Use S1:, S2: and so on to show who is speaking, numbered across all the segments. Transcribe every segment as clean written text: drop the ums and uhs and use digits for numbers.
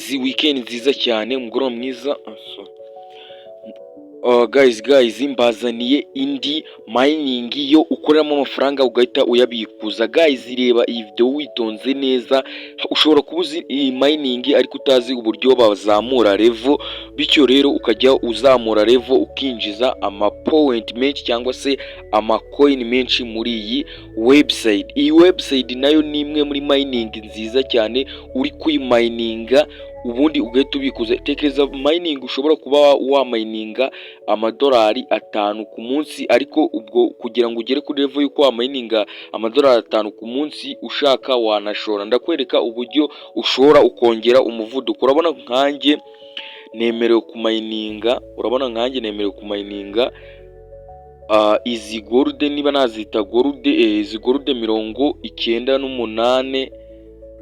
S1: Guys, weekend nziza cyane, umugoroba mwiza. Guys, mbazaniye indi mining yo ukoreramo amafaranga ugahita uyabikuza. Guys, reba iyi video witonze neza. Ushobora kuba uzi iyi mining ariko utazi uburyo bazamura level, bityo rero ukajya uzamura level ukinjiza ama point menshi cyangwa se ama coin menshi muri iyi website. Iyi website nayo ni imwe muri mining nziza cyane, uri kuyimayininga ubundi ugahita ubikuza. Tekereza mining ushobora kuba wamayininga amadolari 5 ku munsi, ariko ubwo kugira ngo ugere kuri level y'uko wamayininga amadolari 5 ku munsi, ushaka wanashora. Ndakwereka uburyo ushora ukongera umuvuduko. Urabona nkanjye nemerewe kumayininga izi gold, niba nazita gold, izi gold 98,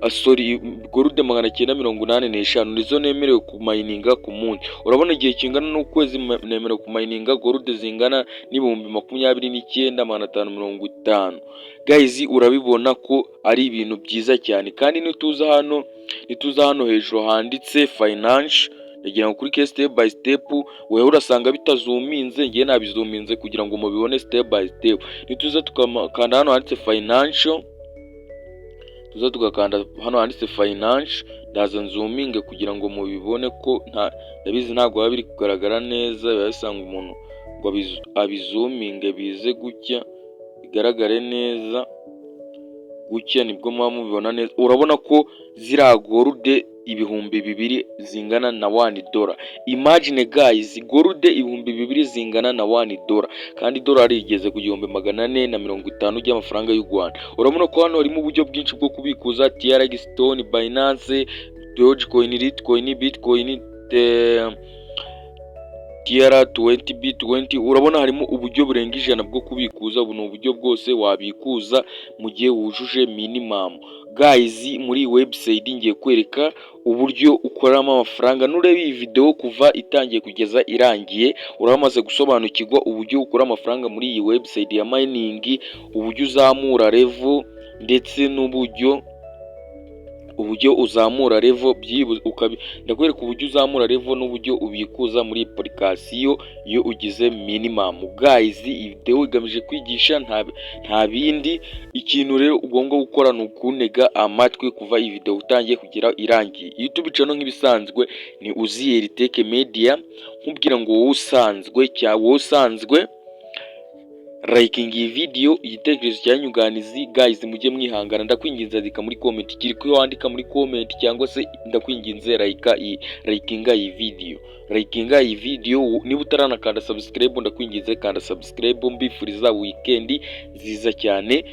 S1: sorry, gold 985 nizo nemerewe kumayininga ku munsi. Urabona igihe kingana n'ukwezi nemerewe kumayininga gold zingana n'29,550. Guys, urabibona ko ari ibintu byiza cyane. Kandi nituza hano hejuru handitse finance, ndagira ngo kuri step by step. Wewe urasanga bitazuminze, ngiye nabizuminze kugira ngo mubibone step by step. Nituza tukakanda hano handitse financial, tuza tugakanda hano handitse finance, ndaza nzuminge kugira ngo mubibone ko nta ndabizi ntabwo biba biri kugaragara neza, biba bisanga umuntu ngo abizuminge bize gutya bigaragare neza. Gutya nibwo muba mubibona neza. Urabona ko ziriya gold 2000 zingana na $1. Imagine guys, gold 2000 zingana na $1, kandi idolari rigeze ku 1450 ry'amafaranga y'u Rwanda. Urabona ko hano harimo uburyo bwinshi bwo kubikuza: TRX, TON, Binance, Dogecoin, Litecoin, Bitcoin, TR20, B20. Urabona harimo uburyo burenga 100 bwo kubikuza. Ubu ni uburyo bwose wabikuza mu gihe wujuje minimum. Guys, muri iyi website ngiye kwereka uburyo ukoramo amafaranga. Nureba iyi video kuva itangiye kugeza irangiye, uraba gusobanukirwa uburyo ukura amafaranga muri iyi website ya mining, uburyo uzamura level, ndetse n'uburyo uzamura level. Ndakwereka uburyo uzamura level n'uburyo ubikuza muri application iyo ugize minimum. Guys, iyi video igamije kwigisha, nta bindi. Ikintu rero ugomba gukora ni ukuntega amatwi kuva iyi video utangiye kugera irangiye. YouTube channel nk'ibisanzwe ni Uziyeri Tech Media. Nkubwira ngo wowe usanzwe cyangwa wowe usanzwe liking iyi video, igitekerezo cya nyunganizi. Guys, mujye mwihangana, ndakwinginze, andika muri comment, kiri ko wandika muri comment, cyangwa se ndakwinginze like iyi, likinga iyi video, likinga iyi video. Niba utaranakanda subscribe, ndakwinginze kanda subscribe. Mbifuriza weekend nziza cyane,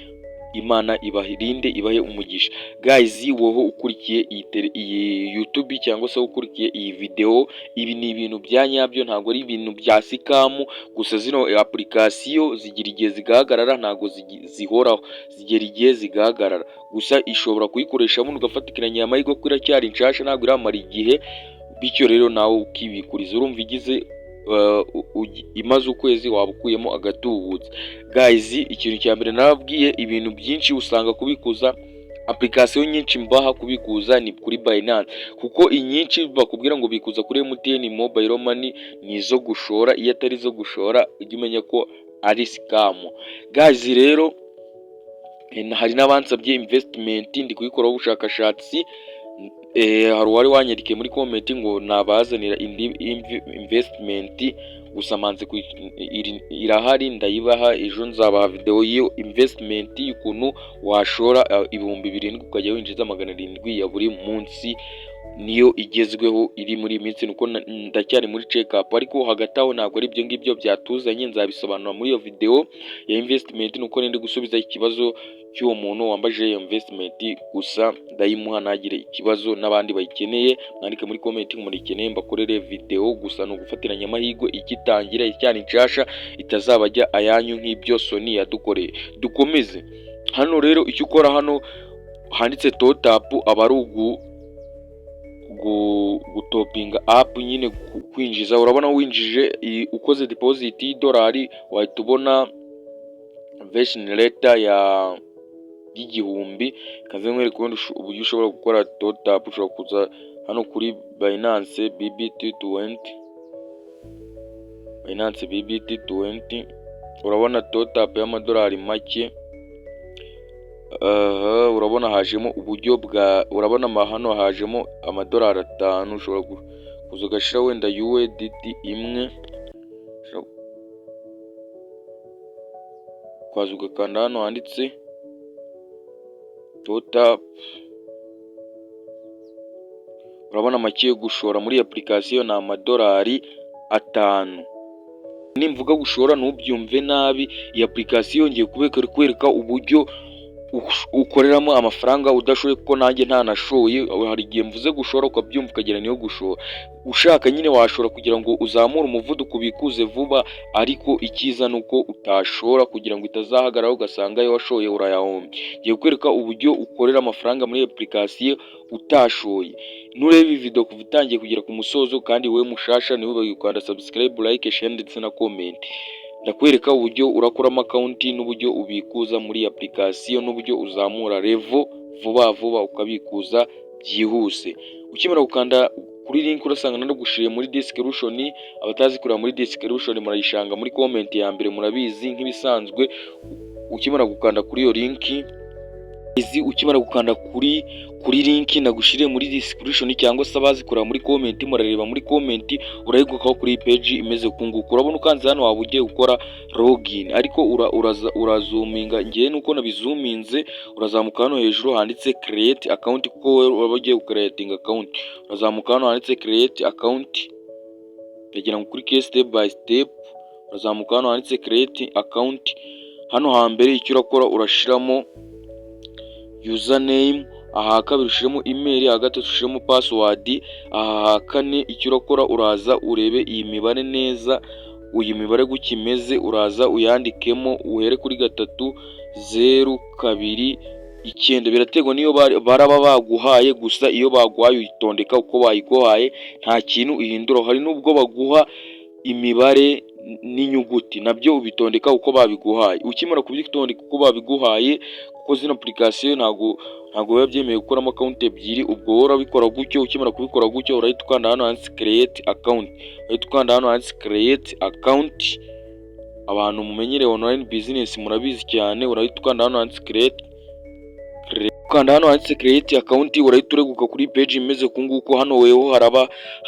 S1: Imana ibahirinde, ibahe umugisha. Guys, wowe ukurikiye iyi YouTube cyangwa se ukurikiye iyi video, ibi ni ibintu bya nyabyo, ntabwo ari ibintu bya scam. Gusa zino application zigira igihe zigahagarara, ntabwo zihoraho, zigera igihe zigahagarara. Gusa ishobora kuyikoresha buno ugafatikanya amahirwe ko iracyari nshasha, ntabwo iramara igihe, bityo rero nawe ukibikuriza. Urumva igize imaze ukwezi waba ukuyemo agatubutse. Guys, ikintu cya mbere narababwiye, ibintu byinshi usanga kubikuza, application nyinshi mbaha kubikuza ni kuri Binance, kuko inyinshi bakubwira ngo bikuza kuri MTN Mobile Money ni izo gushora. Iyo atari izo gushora, ujye umenya ko ari scam. Guys, rero hari n'abansabye investment, ndi kuyikoraho ubushakashatsi. Hari uwari wanyandikiye muri comment ngo nabazanira indi investment, gusa manze irahari, ndayibaha ejo. Nzabaha video y'iyo investment y'ukuntu washora 7000 ukajya winjiza 700 ya buri munsi. Niyo igezweho iri muri iyi minsi, nuko ndacyari muri check up. Ariko hagati aho ntabwo ari ibyo ngibyo byatuzanye, nzabisobanura muri iyo video ya investment. Nuko ndi gusubiza ikibazo cy'uwo muntu wambaje iyo investment, gusa ndayimuha ntagire ikibazo. N'abandi bayikeneye mwandike muri comment ngo murikeneye, mbakorere video. Gusa ni ugufatiranya amahirwe igitangira, icyana nshasha, itazabajya ayanyu nk'ibyo Sony yadukoreye. Dukomeze hano rero. Icyo ukora hano handitse top up, aba ari ugu gutopinga up nyine, kwinjiza. Urabona winjije, ukoze deposit y'idolari, wahita ubona version letter ya y'1000. Kaze nkwereke ubundi uburyo ushobora gukora top up. Ushobora kuza Hano kuri Binance BEP20, Binance BEP20, urabona top up y'amadolari make. Urabona hajemo uburyo bwa, urabona hano hajemo amadolari 5. Ushobora kuza ugashyira wenda USDT imwe, ukaza ugakanda hano handitse top up. Urabona make yo gushora muri application ni amadolari 5. Nimvuga gushora ntubyumve nabi, iyi application ngiye kwereka uburyo ukoreramo amafaranga udashoye, kuko nanjye ntanashoye. Hari igihe mvuze gushora ukabyumva ukagira niyo gushora. Ushaka nyine washora kugira ngo uzamure umuvuduko, ubikuze vuba, ariko icyiza ni uko utashora kugira ngo itazahagarara ugasanga ayo washoye urayahombye. Ngiye kukwereka uburyo ukorera amafaranga muri application utashoye. Nureba iyi video kuva itangiye kugera ku musozo, kandi wowe mushasha ntiwibagirwe gukanda subscribe, like, share ndetse na comment. Ndakwereka uburyo urakoramo account n'uburyo ubikuza muri application n'uburyo uzamura level vuba vuba ukabikuza byihuse. Ukimara gukanda kuri link urasanga nanagushiriye muri description. Abatazi kureba muri description murayishanga muri comment ya mbere, murabizi nk'ibisanzwe. Ukimara gukanda kuri iyo link, izi ukimara gukanda kuri link nagushiriye muri description, cyangwa se abazi kureba muri comment murareba muri comment, urayigukaho kuri iyi page imeze uku nguku. Urabona ukanze hano waba ugiye gukora login, ariko urazuminga. Ngewe nuko nabizuminze, urazamuka hano hejuru handitse create account, kuko wowe uraba ugiye gucreating account. Urazamuka hano handitse create account, ndagira ngo ukurikire step by step. Urazamuka hano handitse create account. Hano hambere icyo urakora, urashiramo username, aha kabiri ushiremo email, aha gatatu ushiremo password, aha kane icyo urakora uraza urebe iyi mibare neza, iyi mibare gutya imeze, uraza uyandikemo uhere kuri 3 0 2 9. Biraterwa n'iyo baraba baguhaye, gusa iyo baguhaye uyitondeka uko bayiguhaye, nta kintu ihindura. Hari n'ubwo baguha imibare n'inyuguti, nabyo ubitondeka uko babiguhaye. Ukimara kubitondeka uko babiguhaye, kuko zino application ntabwo biba byemewe gukoramo account ebyiri, ubwo wowe urabikora gutyo. Ukimara kubikora gutyo, urahita ukanda hano handitse create account, urahita ukanda hano handitse create account. Abantu mumenyereye online business murabizi cyane. Urahita ukanda hano handitse create, ukanda hano handitse create account, urahita ureguka kuri page imeze uku nguku. Hano weho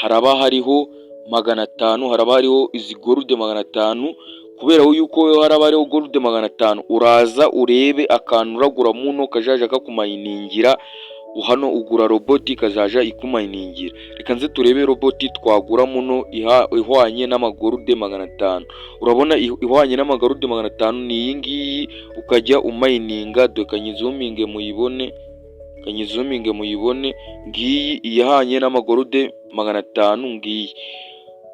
S1: haraba hariho 500, haraba hariho izi gold 500. Kubera yuko weho haraba hariho gold 500, uraza urebe akantu uragura muno kajaja kakumayiningira. Hano ugura robot kazaja ikumayiningira. Reka nze turebe robot twagura muno ihwanye n'amagold 500. Urabona ihwanye n'amagold 500 ni iyi ngiyi, ukajya umayininga. Dore kanyizuminge muyibone, kanyizuminge muyibone. Ngiyi ihwanye n'amagold 500 ngiyi,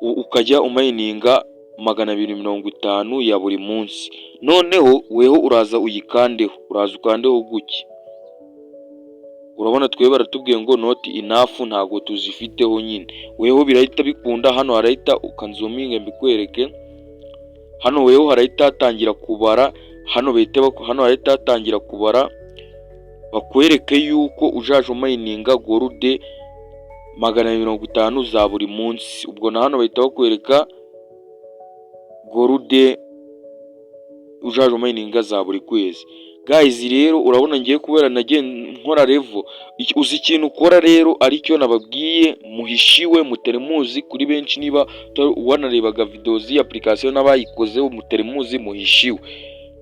S1: ukajya umayininga 250 ya buri munsi. Noneho weho uraza uyikandeho, uraza ukandeho gutya. Urabona twebwe baratubwiye ngo not enough, ntabwo tuzifiteho nyine. Weho birahita bikunda. Hano harahita, ukanzuminge mbikwereke, hano weho harahita hatangira kubara, hano bahita, hano harahita hatangira kubara, bakwereke yuko ujaje umayininga gold 250 za buri munsi. Ubwo na hano bahita bakwereka gold ujaje umayininga za buri kwezi. Guys, rero urabona ngiye kubera nagiye nkora level. Uzi ikintu ukora rero, aricyo nababwiye, muhishiwe mutari muzi kuri benshi. Niba wanarebaga video z'iyi application n'abayikozeho mutari muzi, muhishiwe.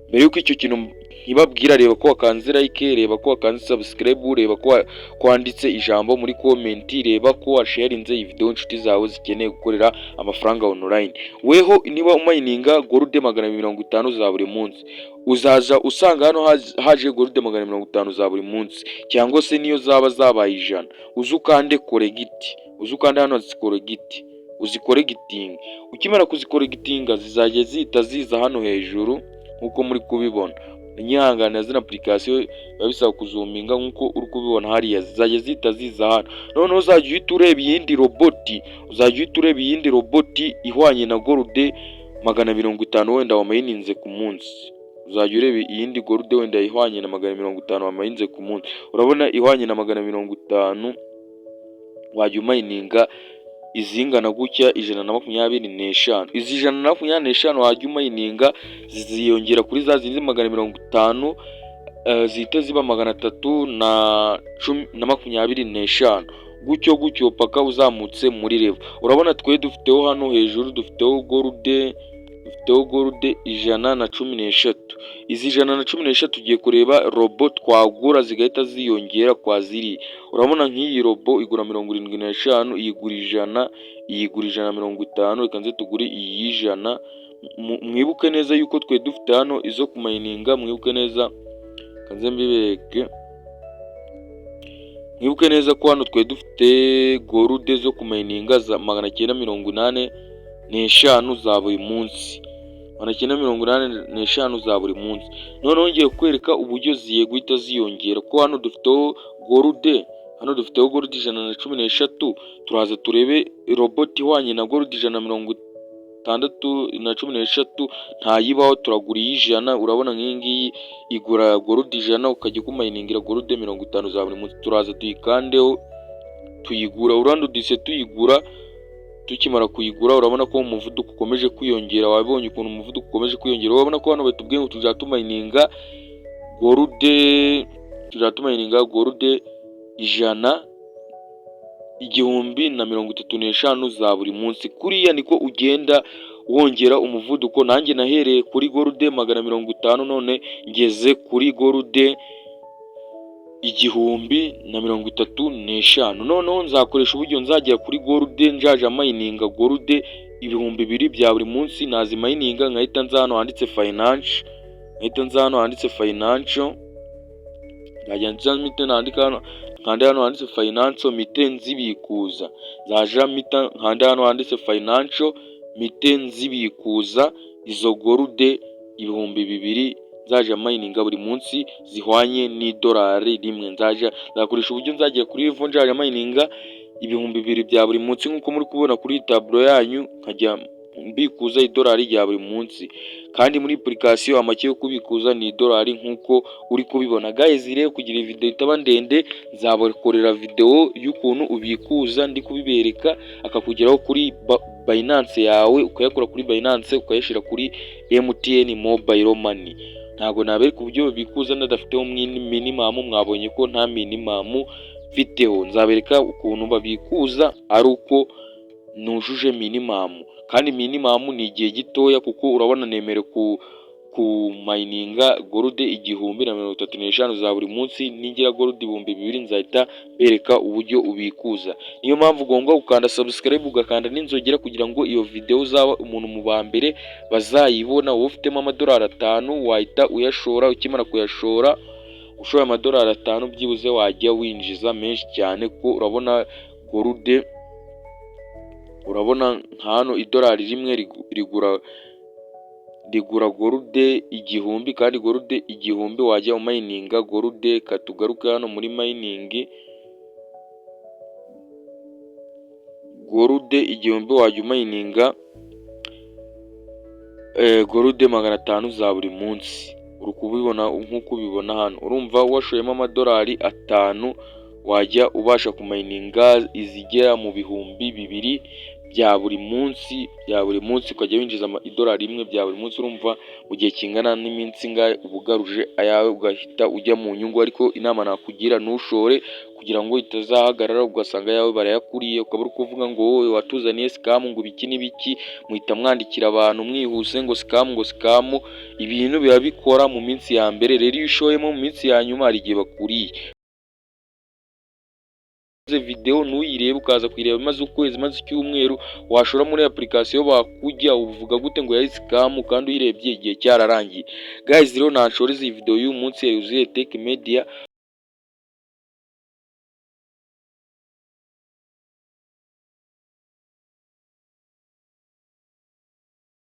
S1: Mbere yuko icyo kintu nkibabwira, reba ko wakanze like, reba ko wakanze subscribe, reba ko wanditse ijambo muri comment, reba ko washarinze iyi video inshuti zawe zikeneye gukorera amafaranga online. Weho niba umayininga gold 250 za buri munsi, uzaza usanga hano haje gold 250 za buri munsi, cyangwa se niyo zaba zabaye 100, uze ukande collect, uze ukande hano collect, uzicollectinge. Ukimara kuzicollectinga zizajya zihita ziza hano hejuru nk'uko muri kubibona. Nyihanganira, zino application biba bisaba kuzuminga. Nk'uko uri kubibona hariya, zizajya zihita ziza hano. Noneho uzajya uhita ureba iyindi robot, uzajya uhita ureba iyindi robot ihwanye na gold 250 wenda wamayininze ku munsi. Uzajya ureba iyindi gold wenda ihwanye na 250 wamayininze ku munsi. Urabona ihwanye na 250. Wajya umayininga izingana gutya, 125. Izi 125 wajya umayininga ziziyongera kuri za zindi 250, zihita ziba 325, gutyo gutyo paka uzamutse muri level. Urabona twe dufiteho hano hejuru, dufiteho gold 113. Izi 113 tugiye kureba robot twagura zigahita ziyongera kwa ziriya. Urabona nk'iyi robot igura 75, iyi igura 100, iyi igura 150. Reka nze tugure iyi y'100. Mwibuke neza yuko twe dufite hano izo kumayininga. Mwibuke neza, reka nze mbibereke. Mwibuke neza ko hano twari dufite gold zo kumayininga za 985 za buri munsi, 985 za buri munsi. Noneho ngiye kukwereka uburyo zigiye guhita ziyongera, kuko hano dufiteho gold, hano dufiteho gold 113. Turaza turebe robot ihwanye na gold 116 na 13. Ntayibaho, turagura iy'ijana. Urabona nk'iyi ngiyi igura gold 100, ukajya ukumayiningira gold 50 za buri munsi. Turaza tuyikandeho tuyigura. Urabona duhise tuyigura. Tukimara kuyigura, urabona ko umuvuduko ukomeje kwiyongera. Wabonye ukuntu umuvuduko ukomeje kwiyongera? Urabona ko hano batubwiye ngo tuzajya tumayininga gold 100, 1035 za buri munsi. Kuriya niko ugenda wongera umuvuduko. Nanjye nahereye kuri gold 250, none ngeze kuri gold 1035. Noneho nzakoresha uburyo nzagera kuri gold, nzaja mayininga gold 2000 bya buri munsi. Nazimayininga nkahita nza hano handitse finance, nkahita nza hano handitse financial. Nzajya nza mpite nandika hano, nkande hano handitse financial, mpite nzibikuza. Nzaja mpita nkande hano handitse financial, mpite nzibikuza izo gold 2000 nzaja mayininga buri munsi zihwanye n'idolari 1. Nzaja nzakoresha uburyo nzagera kuri level nzaja mayininga 2000 bya buri munsi, nk'uko muri kubona kuri iyi taburo yanyu, nkajya mbikuza idolari rya buri munsi. Kandi muri application amake yo kubikuza ni idolari, nk'uko uri kubibona. Guys rero, kugira video itaba ndende, nzabakorera video y'ukuntu ubikuza ndi kubibereka, akakugeraho kuri Binance yawe, ukayakura kuri Binance ukayashyira kuri MTN Mobile Money. Ntabwo nabereka uburyo babikuza nadafiteho minimum. Mwabonye ko nta minimum mfiteho. Nzabereka ukuntu babikuza ari uko nujuje minimum, kandi minimum ni igihe gitoya, kuko urabona nemerewe ku kumayininga gold 1035 za buri munsi. Ningira gold 2000 nzahita bereka uburyo ubikuza. Niyo mpamvu ugomba gukanda subscribe, ugakanda n'inzogera, kugira ngo iyo video uzaba umuntu mu ba mbere bazayibona. Wowe ufitemo amadolari 5 wahita uyashora. Ukimara kuyashora, ushoye amadolari 5, byibuze wajya winjiza menshi cyane, kuko urabona gold, urabona nka hano idolari 1 rigura gold 1000, kandi gold 1000 wajya umayininga gold. Katugaruke hano muri mining, gold 1000 wajya umayininga gold 500 za buri munsi. Uri kubibona nk'uko ubibona hano. Urumva washoyemo amadolari 5 wajya ubasha kumayininga izigera mu 2000 bya buri munsi, bya buri munsi, ukajya winjiza idolari 1 bya buri munsi. Urumva mu gihe kingana n'iminsi ingahe uba ugaruje ayawe, ugahita ujya mu nyungu. Ariko inama nakugira, ntushore, kugira ngo itazahagarara ugasanga ayawe barayakuriye, ukaba uri kuvuga ngo wowe watuzaniye scam, ngo ibiki n'ibiki. Muhita mwandikira abantu mwihuse ngo scam, ngo scam. Ibintu biba bikora mu minsi ya mbere. Rero iyo ushoyemo mu minsi ya nyuma, hari igihe bakuriye. Video ntuyirebe, ukaza kuyireba maze ukwezi, maze icyumweru. Washora muri application bakujya, uvuga gute ngo yari scam kandi uyirebye igihe cyararangiye? Guys rero, nashoreza iyi video y'uyu munsi ya Yuzuye Tech Media.